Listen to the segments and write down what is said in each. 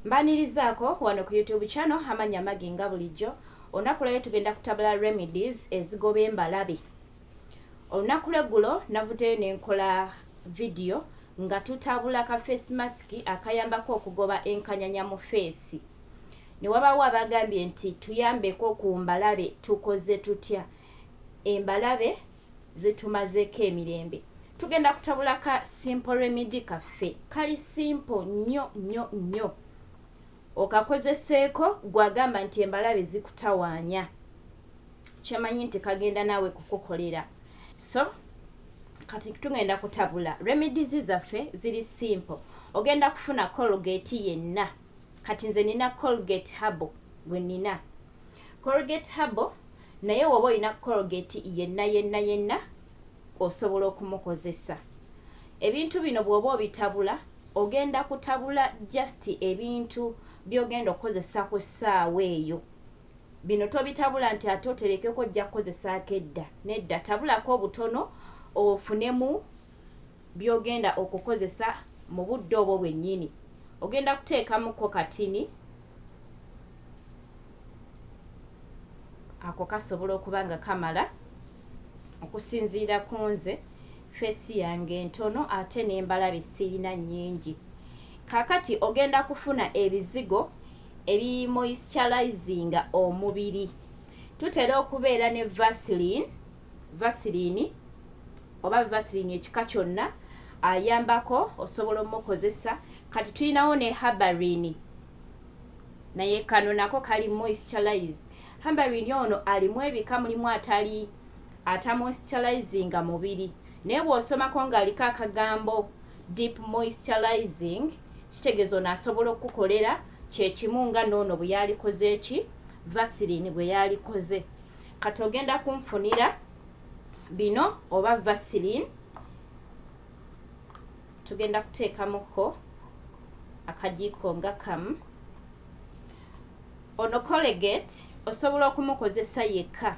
Mbanirizaako wano ku YouTube channel amannya Maggie nga bulijjo. Olunaku lwaleero tugenda kutabula remedies ezigoba embalabe. Olunaku lw'eggulo navuddeyo ne nkola vidiyo nga tutabula ka face mask akayambako okugoba enkanyanya mu feesi. Ne wabaawo abagambye nti tuyambeko ku mbalabe tukoze tutya? Embalabe zitumazeeko emirembe. Tugenda kutabula ka simple remedy kaffe. Kali simple nnyo nnyo nnyo. Okakozeseeko gw'agamba nti embalabe zikutawaanya. Kyemanyi nti kagenda naawe kukukolera. So kati tugenda kutabula remedies zaffe ziri simple. Ogenda kufuna Colgate yenna. Kati nze nina Colgate Herbal gwe nina. Colgate Herbal naye woba olina Colgate yenna yenna yenna osobola okumukozesa. Ebintu bino bw'oba obitabula ogenda kutabula just ebintu by'ogenda okukozesa ku ssaawa eyo. Bino tobitabula nti ate oterekeko ojja kukozesaako edda. Nedda, tabulako obutono ofunemu by'ogenda okukozesa mu budde obwo bwennyini. Ogenda kuteekamuko katini, ako kasobola okuba nga kamala okusinziira ku nze. Feesi yange ntono ate n'embalabe sirina nnyingi. Kaakati ogenda kufuna ebizigo ebimoisturizinga omubiri. Tutera okubeera ne Vaseline, Vaseline oba Vaseline ekika kyonna ayambako osobola omukozesa. Kati tulinawo ne Habarin, naye kano nako kali moisturize. Habarin ono alimu ebika, mulimu atali atamoisturizinga mubiri, naye bw'osomako ng'aliko akagambo deep moisturizing kitegeeza ono asobola okukukolera kyekimu nga n'ono bwe yalikoze ki Vaseline bwe yalikoze. Kati ogenda kunfunira bino oba Vaseline, tugenda kuteekamuko akajiiko nga kamu. Ono Colgate osobola okumukozesa yekka,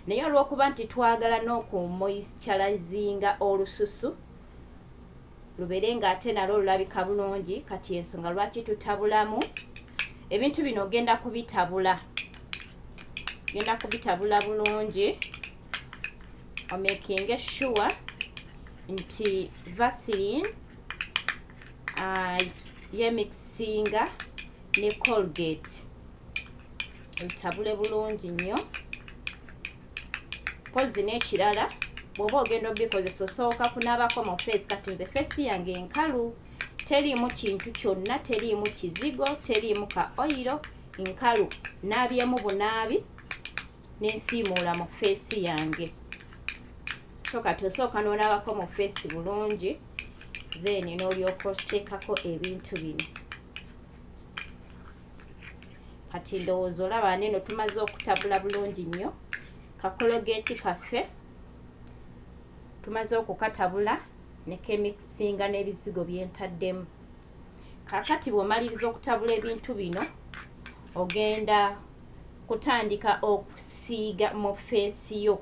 naye olw'okuba nti twagala n'okumoisturizinga olususu lubeere ng'ate nalwo lulabika bulungi, kati ensonga lwaki tutabulamu ebintu bino. Ogenda kubitabula, ogenda kubitabula bulungi, omakinge sure nti Vaseline yemixinga ne Colgate. Obitabule bulungi nnyo. Mpozzi n'ekirala, bw'oba ogenda obikozesa osooka kunaabako mu face. Kati nze face yange enkalu, teriimu kintu kyonna, teriimu kizigo, teriimu ka oil, nkalu. Naabyemu bunaabi nensiimuula mu face yange. So kati osooka n'onaabako mu face bulungi, then n'olyoka oteekako ebintu bino. Kati ndowooza olaba neno tumaze okutabula bulungi nnyo ka Colgate kaffe, tumaze okukatabula ne kemixinga n'ebizigo byentaddemu. Kaakati bw'omaliriza okutabula ebintu bino, ogenda kutandika okusiiga mu feesi yo.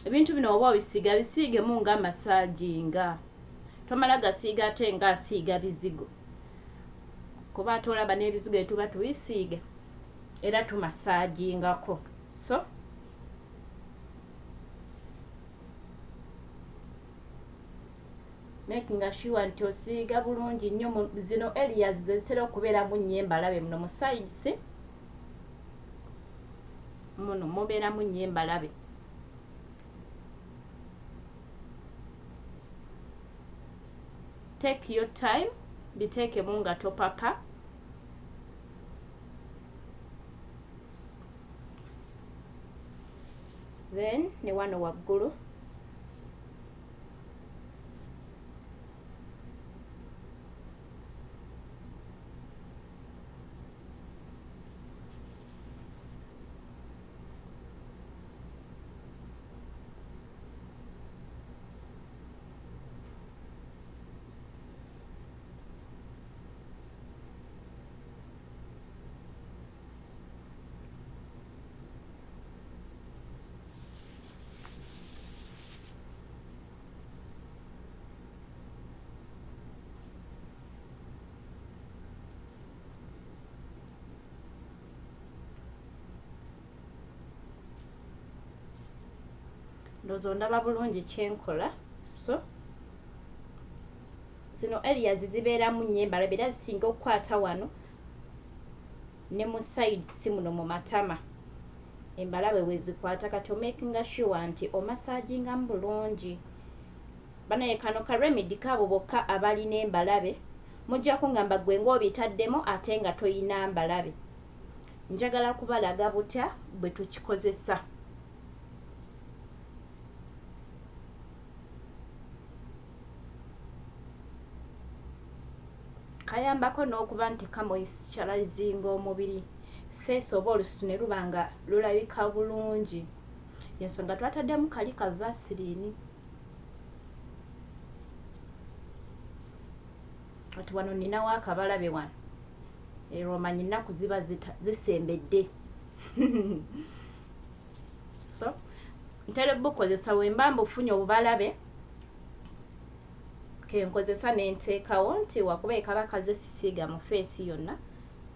Ebintu bino oba obisiiga, bisiigemu nga massaginga, tomala gasiiga ate nga asiiga bizigo, kuba ate olaba n'ebizigo etuba tubisiiga era tumassagingako. So making sure nti osiiga bulungi nnyo zino areas zezitera okubeeramu nnyo embalabe. Muno mu sides muno mubeeramu nnyo embalabe. Take your time, biteekemu nga topapa. Then ne wano waggulu. Ndowooza ondaba bulungi kyenkola. So zino areas zibeeramu nnyo embalabe era zisinga okukwata wano ne mu sides muno mu matama, embalabe we zikwata. Kati omakinga sure nti omassagingamu bulungi. Banaye, kano ka remedy kaabo bokka abalina embalabe. Mujja kungamba, "Gwe ng'obitaddemu ate nga toyina mbalabe." Njagala kubalaga butya bwe tukikozesa. Kayambako n'okuba nti kamoisturizinga omubiri, face oba olususu ne luba nga lulabika bulungi. Ensonga twataddemu kali ka Vaseline. Kati wano ninawo akabalabe wano, era omanyi ennaku ziba zisembedde. So ntera bukozesa bwe mba mbufunye obubalabe, kenkozesa nenteekawo nti wakuba ekaba kaze sisiiga mu face yonna,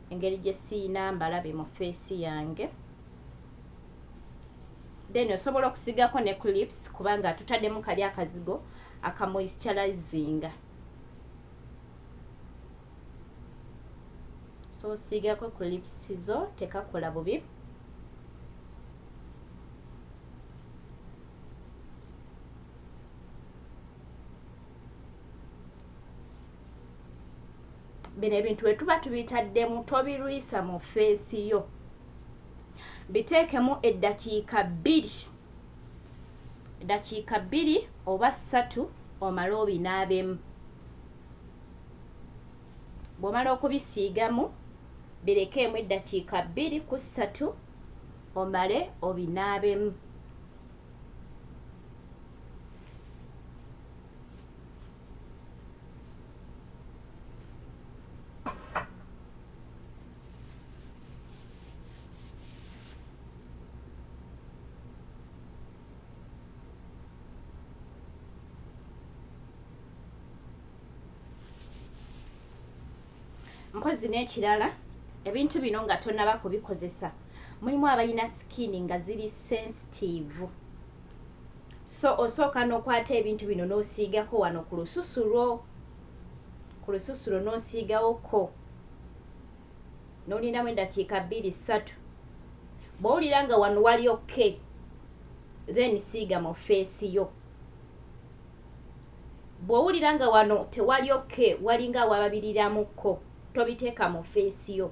engeri gye siiyina mbalabe mu face yange. Then osobola okusigako ne ku lips, kubanga tutaddemu kali akazigo akamoisturizinga. So osiigako ku lips zo, tekakola bubi. Bino ebintu bwe tuba tubitaddemu, tobirwisa mu face yo. Biteekemu eddakiika 2, eddakiika 2 oba 3, omale obinaabemu. Bw'omala okubisiigamu, birekeemu eddakiika 2 ku 3, omale obinaabemu. Mpozi n'ekirala, ebintu bino nga tonnaba kubikozesa, mulimu abalina skin nga ziri sensitive, so osooka n'okwata ebintu bino n'osiigako wano ku lususu lwo, ku lususu lwo n'osiigawoko, n'olindamu eddakiika 2, 3. Bw'owulira nga wano wali okay, then siiga mu face yo. Bw'owulira nga wano tewali okay, walinga awababiriramukko, tobiteeka mu face yo,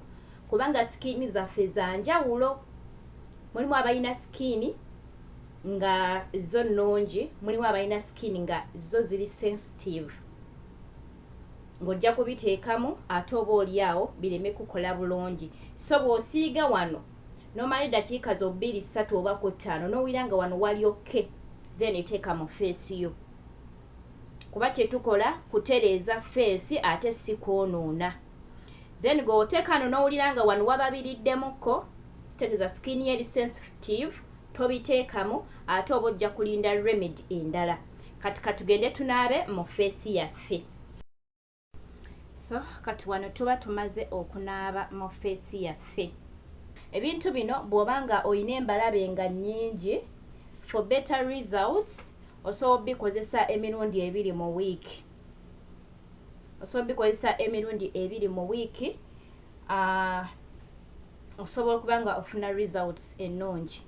kubanga skin zaffe za njawulo. Mulimu abalina skin nga zo nnungi, mulimu abalina skin nga zo ziri sensitive, ng'ojja kubiteekamu ate oba oli awo bireme kukola bulungi. So bw'osiiga wano n'omala eddakiika zo 2, 3 oba ku 5, n'owulira nga wano wali okay, then teeka mu face yo, kuba kye tukola kutereeza face ate si kwonoona. Then gwe oteeka no n'owulira nga wano wababiriddemukko, kitegeeza skin ye eri sensitive, tobiteekamu, ate oba ojja kulinda remedy endala. Kati katugende tunaabe mu face yaffe. So kati wano tuba tumaze okunaaba mu face yaffe. Ebintu bino bw'oba nga oyina embalabe nga nnyingi, for better results osobola obikozesa emirundi ebiri mu wiiki. Osobola obikozesa emirundi ebiri mu wiiki, osobola okuba nga ofuna results ennungi.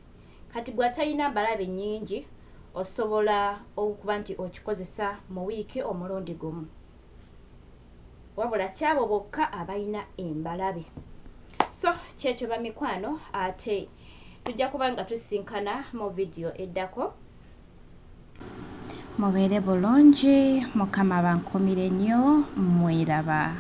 Kati gwe atalina mbalabe nnyingi, osobola okuba nti okikozesa mu wiiki omulundi gumu, wabula kyabo bokka abalina embalabe. So kyekyo bamikwano, ate tujja kuba nga tusinkana mu vidiyo eddako. Mubeere bulungi, Mukama bankumire nnyo, mweraba.